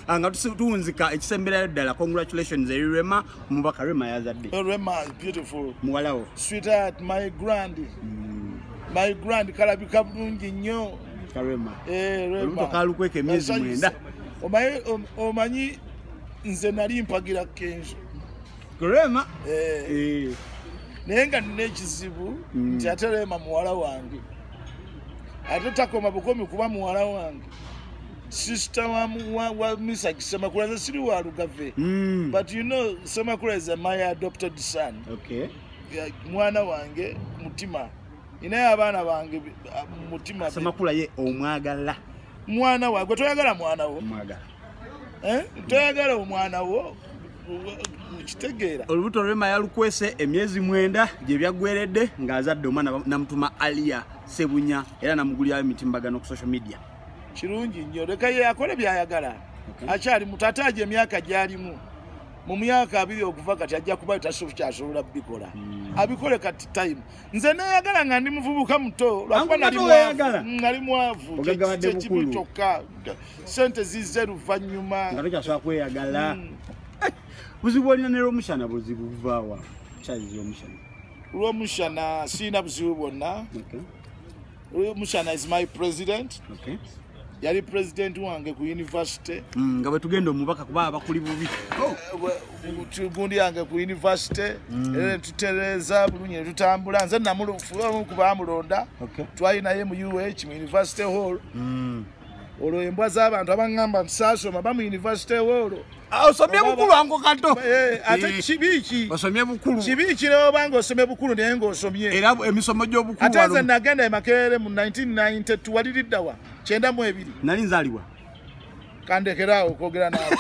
Nga tuwunzika, ekisemberayo ddala, congratulations eri Rema, omubaka Rema yazadde. Oh, Rema is beautiful. Muwalawo. Sweetheart, my grand, my grand, kalabika bulungi nnyo. Karema. Eh, Rema. Olubuto kalukweka emyezi 9. Omanyi nze nali mpagira Kenzo. Rema. Eh. Eh. Naye nga nina ekizibu nti ate Rema muwala wange, ate takoma bukomi kuba muwala wange, sister wa Misaki Semakula. Nze siri wa Lugave, but you know Semakula is my adopted son. Ya, mwana wange ku mutima, ninaye abaana bange mu mutima. Semakula ye omwagala? Mwana wange. Toyagala mwana wo? Omwagala. Eh? Toyagala omwana wo? Kitegeera. Olubuto Rema yalukwese emyezi 9, gye byaggweredde ng'azadde omwana, namutuma Alia Sebunya, era namugulirayo emitimbagano ku social media. Kirungi nnyo, leka ye akole byayagala. Akyali muto, ate aje emyaka gyalimu, mu myaka 20 okuva kati ajja kuba tasukyasobola bikola. Abikole kati, time. Nze neyagala nga ndi muvubuka muto, lwakuba Angu nali kato mwavu. weyagala? Nali mwavu. Ogaggawadde Kyekibi bukulu. kyokka sente zizze luvannyuma. Nga tokyasobola kweyagala. Eh, buzibu olina ne Lwomushana, buzibu buvaawa, Charles Lwomushana? Lwomushana siina buzibu bwonna. Lwomushana is my president. Yali president wange ku university. Nga bwe tugenda omubaka kuba abakuli bubi. Oh. Gundi yange ku university, era netutereeza bulungi netutambula. Nze namulufuamu kubamulonda. Twali naye mu UH, mu university hall. Olwo embwa z'abantu abaŋŋamba nti saasoma ba mu university hall. Ah, osomye bukulu, ango kato. Eh, ate kibi ki? Osomye bukulu. Kibi ki obanga osomye bukulu naye ng'osomye? Era emisomo gy'obukulu. Ate nze nagenda e Makerere mu 1992. Waliriddawa? 92. Nali nzaalibwa. Kandekeraawo okwogera naawe.